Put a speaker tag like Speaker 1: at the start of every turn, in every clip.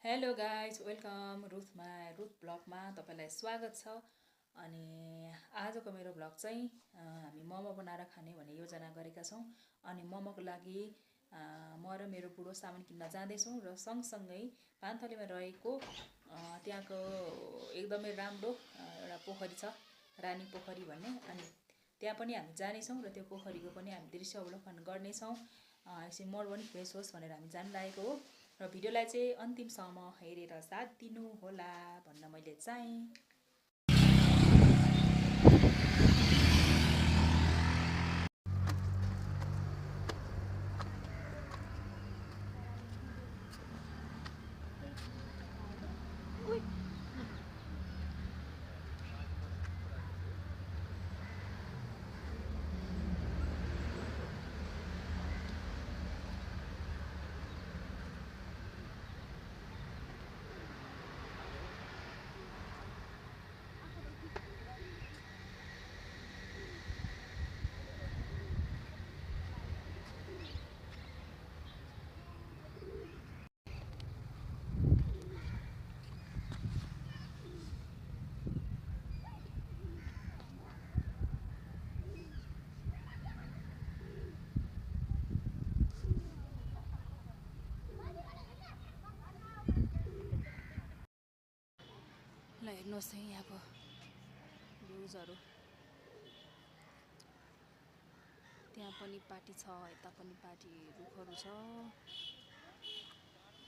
Speaker 1: Hello guys welcome Ruth ब्लगमा तपाईँलाई स्वागत छ। अनि आजको मेरो ब्लग चाहिँ हामी मोमो बनाएर खाने भन्ने योजना गरेका छौँ। अनि मोमोको लागि म र मेरो बुढो सामान किन्न जाँदैछौँ र सँगसँगै पान्थलीमा रहेको त्यहाँको एकदमै राम्रो एउटा पोखरी छ, रानी पोखरी भन्ने। अनि त्यहाँ पनि हामी जानेछौँ र त्यो पोखरीको पनि हामी दृश्य अवलोकन गर्नेछौँ। एकछिन मोड पनि फ्रेस होस् भनेर हामी जान लागेको हो र भिडियोलाई चाहिँ अन्तिमसम्म हेरेर साथ दिनु होला भन्न मैले चाहेँ। ल हेर्नुहोस् है यहाँको भ्युजहरू। त्यहाँ पनि पार्टी छ, यता पनि पार्टी रुखहरू छ।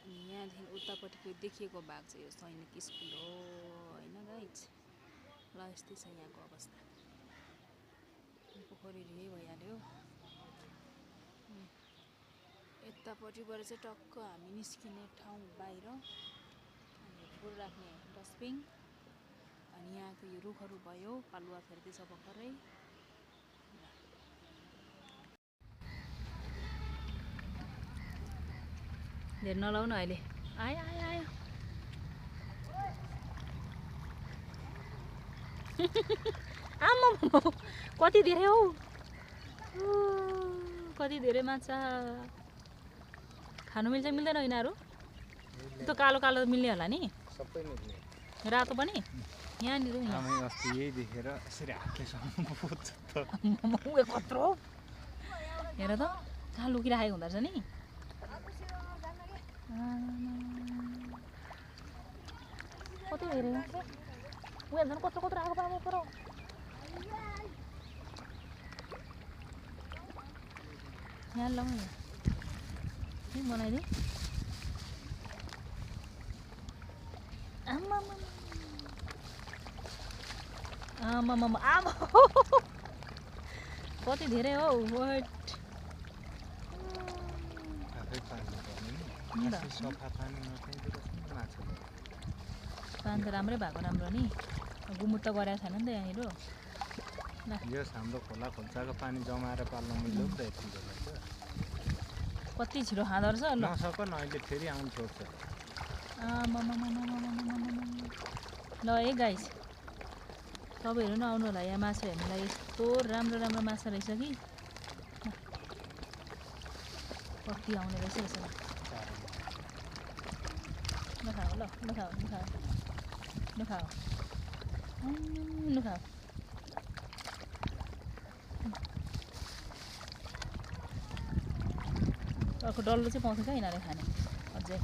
Speaker 1: अनि यहाँदेखि उतापट्टिको देखिएको भाग चाहिँ यो सैनिक स्कुल हो होइन गाइज। ल यस्तै छ यहाँको अवस्था। पोखरी यही भइहाल्यो। यतापट्टिबाट चाहिँ टक्क हामी निस्किने ठाउँ बाहिर, अनि फुल राख्ने डस्टबिन। अनि यहाँको यो रुखहरू भयो, पालुवा फेर्दैछ भर्खरै। धेर नलाउनु अहिले। आयो आयो आयो आमा कति धेरै हौ, कति धेरै माछा। खानु मिल्छ मिल्दैन यिनीहरू? त्यो कालो कालो मिल्ने होला नि,
Speaker 2: सबै मिल्ने।
Speaker 1: रातो पनि यहाँनिर
Speaker 2: अस्ति यही देखेर यसरी हातले समाउनु पर्छ त।
Speaker 1: कत्रो हेर त कहाँ लुकिराखेको हुँदो रहेछ नि। कति धेरै उयो झन् कत्रो कत्रो आएको पाएको पर यहाँ लाउनु बनाइदिउँ। आमा आमा आमा कति धेरै हौ। पानी त राम्रै भएको राम्रो नि, गुमुट त गरेको छैन नि त यहाँनिर।
Speaker 2: यस हाम्रो खोला खोल्साको पानी जमाएर पाल्न मिल्यो नि त यति बेला त।
Speaker 1: कति छिटो खाँदो रहेछ। ल
Speaker 2: नसक न अहिले फेरि आउनु छोड्छ।
Speaker 1: ल है गाइस, तपाईँहरू पनि आउनु होला यहाँ माछा हेर्नुलाई। यस्तो राम्रो राम्रो माछा रहेछ कि कति आउने रहेछ यसो। नखाऊ ल, नखाऊ नखाऊ नखाऊ नखाऊ। अर्को डल्लो चाहिँ पाउँछ क्या यिनीहरूले खाने अझै।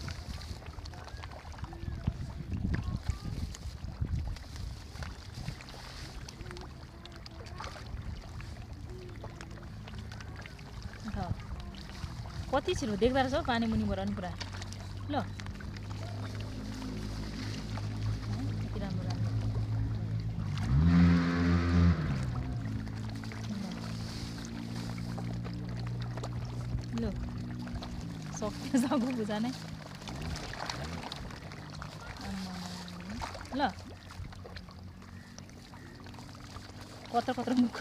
Speaker 1: कति छिटो देख्दो रहेछ हौ पानी मुनिबाट नि पुरा। ल कति राम्रो राम्रो। ल सक्यो सक्नु बुझा नै। ल कत्रो कत्रो मुख।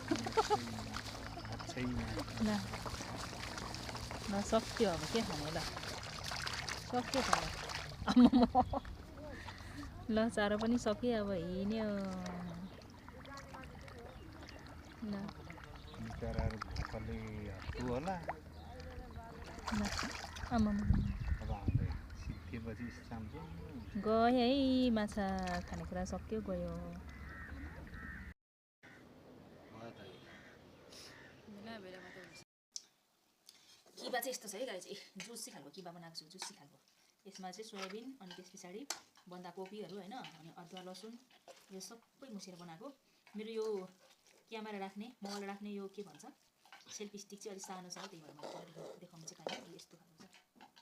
Speaker 1: ल सक्यो अब के खाने। ल सक्यो त ल चारो पनि सक्यो अब हिँड्यो। ल
Speaker 2: होला
Speaker 1: आमा
Speaker 2: अब आउँदै सिद्धि खाएपछि साम्चो
Speaker 1: गयो है माछा खानेकुरा सक्यो गयो बेला बेलामा त हुन्छ किबा चाहिँ यस्तो छ है गाइस जुसी खालको किबा बनाएको छु जुसी खालको यसमा चाहिँ सोयाबिन अनि त्यस पछाडि बन्दाकोपीहरू होइन अनि अदुवा लसुन यो सबै मुसेर बनाएको मेरो यो क्यामेरा राख्ने मोबाइल राख्ने यो के भन्छ सेल्फी स्टिक चाहिँ अलिक सानो छ त्यही भएर मैले देखाउनु चाहिँ खाएँ यस्तो खालको छ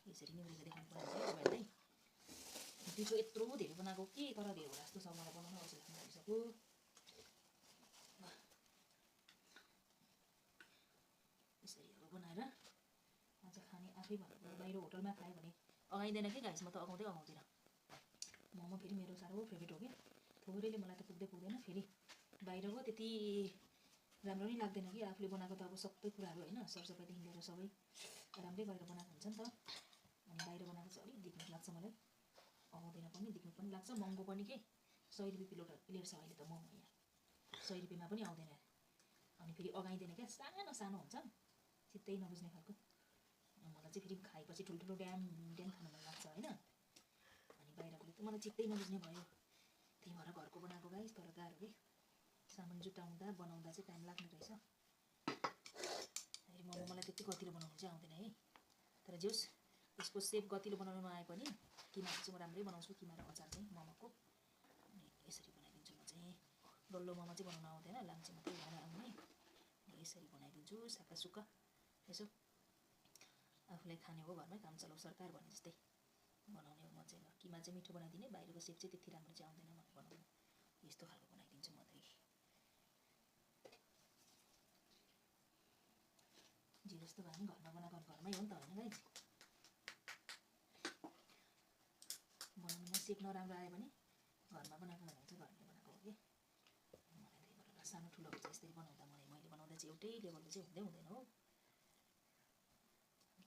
Speaker 1: यसरी नै उयो देखाउनु पर्छ तपाईँहरूलाई पिठो यत्रो धेरै बनाएको के तर धेरै होला जस्तो छ मलाई बनाउनु अझै भइसक्यो यसरी अब बनाएर आज खाने आफै बाहिर होटलमा खाएँ भने अगाइँदैन कि गाइस म त अगाउँदिनँ मोमो फेरि मेरो साह्रो फेभरेट हो कि थोरैले मलाई त पुग्दैन फेरि बाहिरको त्यति राम्रो नै लाग्दैन कि आफूले बनाएको त अब सबै कुराहरू होइन सरसफाइदेखि लिएर सबै राम्रै गरेर बनाएको हुन्छ नि त अनि बाहिर बनाएको चाहिँ अलिक दिक्क लाग्छ मलाई आउँदैन पनि दिक्क पनि लाग्छ महँगो पनि के 100 रुपियाँ प्लेट छ अहिले त मोमो यहाँ 100 रुपियाँमा पनि आउँदैन अनि फेरि अगाइँदैन क्या सानो सानो हुन्छ चित्तै नबुझ्ने खालको मलाई चाहिँ फेरि खाएपछि ठुल्ठुलो ड्याम खानु मन लाग्छ होइन अनि बाहिरकोले त मलाई चित्तै नबुझ्ने भयो त्यही भएर घरको बनाएको गाइस तर गाह्रो के सामान जुटाउँदा बनाउँदा चाहिँ टाइम लाग्ने रहेछ फेरि मोमो मलाई त्यति गतिलो बनाउनु चाहिँ आउँदैन है तर जोस् यसको सेप गतिलो बनाउनु नआए पनि किमाको चाहिँ म राम्रै बनाउँछु किमा र अचार चाहिँ मोमोको अनि यसरी बनाइदिन्छु म चाहिँ डल्लो मोमो चाहिँ बनाउनु आउँदैन लाम्चे मात्रै बनाउनु आउने यसरी बनाइदिन्छु साक्का सुक्का यसो आफूलाई खाने हो घरमै काम चलाउ सरकार भने जस्तै बनाउने हो म चाहिँ ल किमा चाहिँ मिठो बनाइदिने बाहिरको सेप चाहिँ त्यति राम्रो चाहिँ आउँदैन मलाई बनाउनु यस्तो खालको बनाइदिन्छु म चाहिँ जे जस्तो भए पनि घरमा बनाएको घरमै हो नि त होइन गाइस बनाउनुमा सेप नराम्रो आयो भने घरमा बनाएको भनेको चाहिँ घरले बनाएको हो कि मलाई त्यही भएर सानो ठुलोहरू चाहिँ यसरी बनाउँदा मैले बनाउँदा चाहिँ एउटै लेभलको चाहिँ हुँदैन हो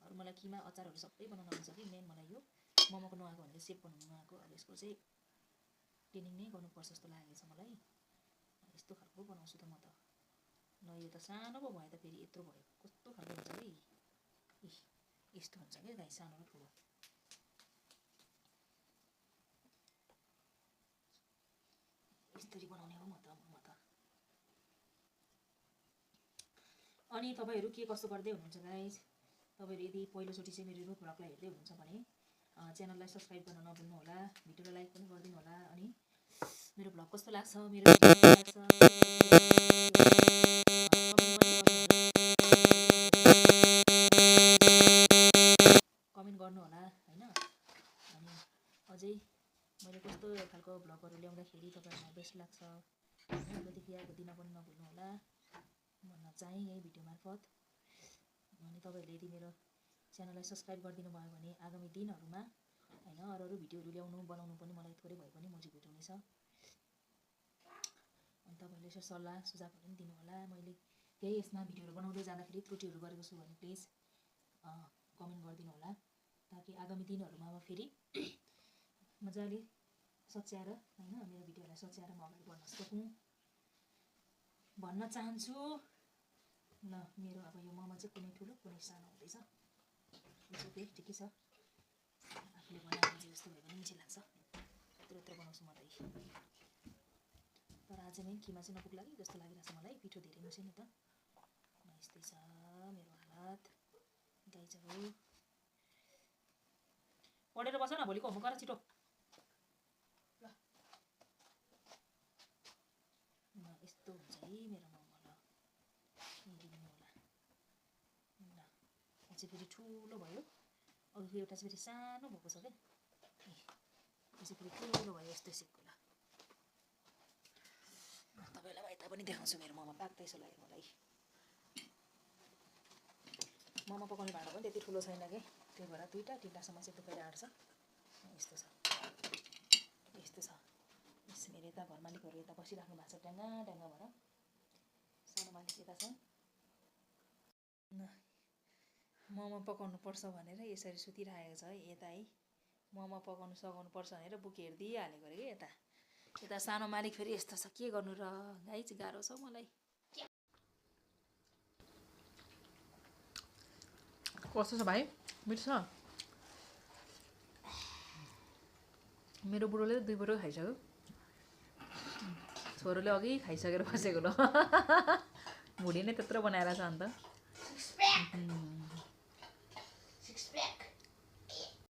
Speaker 1: अरू मलाई किमा अचारहरू सबै बनाउन आउँछ कि मेन मलाई यो मोमोको नआएको भनेको सेप बनाउनु नआएको अब यसको चाहिँ ट्रेनिङ नै गर्नुपर्छ जस्तो लागेको छ मलाई यस्तो खालको बनाउँछु त म त ल यो त सानो पो भयो त फेरि यत्रो भयो कस्तो खालको हुन्छ है यस्तो हुन्छ क्या गाई सानो र ठुलो यसरी बनाउने हो म त अनि तपाईँहरू के कस्तो गर्दै हुनुहुन्छ गाइस तपाईँहरू यदि पहिलोचोटि चाहिँ मेरो रुट भ्लगलाई हेर्दै हुनुहुन्छ भने च्यानललाई सब्सक्राइब गर्न नभुल्नु होला भिडियोलाई लाइक पनि गरिदिनु होला अनि मेरो भ्लग कस्तो लाग्छ मेरो कमेन्ट गर्नु होला होइन अनि अझै मैले कस्तो खालको भ्लगहरू ल्याउँदाखेरि तपाईँहरूलाई बेस्ट लाग्छ प्रतिक्रियाको दिन पनि नभुल्नु होला भन्न चाहेँ यही भिडियो मार्फत अनि तपाईँहरूले यदि मेरो च्यानललाई सब्सक्राइब गरिदिनु भयो भने आगामी दिनहरूमा होइन अरू भिडियोहरू ल्याउनु बनाउनु पनि मलाई थोरै भए पनि मोटिभेट हुनेछ अनि तपाईँहरूले यसो सल्लाह सुझावहरू पनि दिनु होला मैले केही यसमा भिडियोहरू बनाउँदै जाँदाखेरि त्रुटिहरू गरेको छु भने प्लिज कमेन्ट गरिदिनु होला ताकि आगामी दिनहरूमा म फेरि मजाले सच्याएर होइन मेरो भिडियोलाई सच्याएर म अगाडि बढ्न सकौँ भन्न चाहन्छु ल मेरो अब यो मोमो चाहिँ कुनै ठुलो कुनै सानो हुँदैछ ओके ठिकै छ आफूले बनाएको चाहिँ जस्तो भए पनि मिठो लाग्छ यत्रो बनाउँछु म त तर आज मेन किमा चाहिँ नपुग्ला कि जस्तो लागिरहेछ मलाई पिठो धेरै मुसे नि त यस्तै छ मेरो हालत गाइजहरू पढेर बस न भोलिको होमवर्क गर छिटो ल यस्तो हुन्छ है मेरो मोमो ल हेरिदिनु होला ल चाहिँ फेरि ठुलो भयो अघिको एउटा चाहिँ फेरि सानो भएको छ क्या यो चाहिँ फेरि ठुलो भयो यस्तो सेपको ल तपाईँलाई यता पनि देखाउँछु मेरो मोमो पाक्दैछ लाग्यो मलाई मोमो पकाउने भाँडा पनि त्यति ठुलो छैन कि त्यही भएर दुईवटा तिनवटासम्म चाहिँ दुखाइरहेको छ यस्तो छ यस मेरो यता घर मालिकहरू यता बसिराख्नु भएको छ ड्याङ्गा भएर सानो मालिक यता छ मोमो पकाउनु पर्छ भनेर यसरी सुतिरहेको छ है यता है मोमो पकाउनु सघाउनु पर्छ भनेर बुक हेरिदिइहालेको अरे कि यता सानो मालिक फेरि यस्तो छ के गर्नु र गाई चाहिँ गाह्रो छ मलाई कस्तो छ भाइ मिठो छ मेरो बुढोले 2 बुढो खाइसक्यो छोरोले अघि खाइसकेर बसेको ल भुडी नै त्यत्रो बनाएर छ अन्त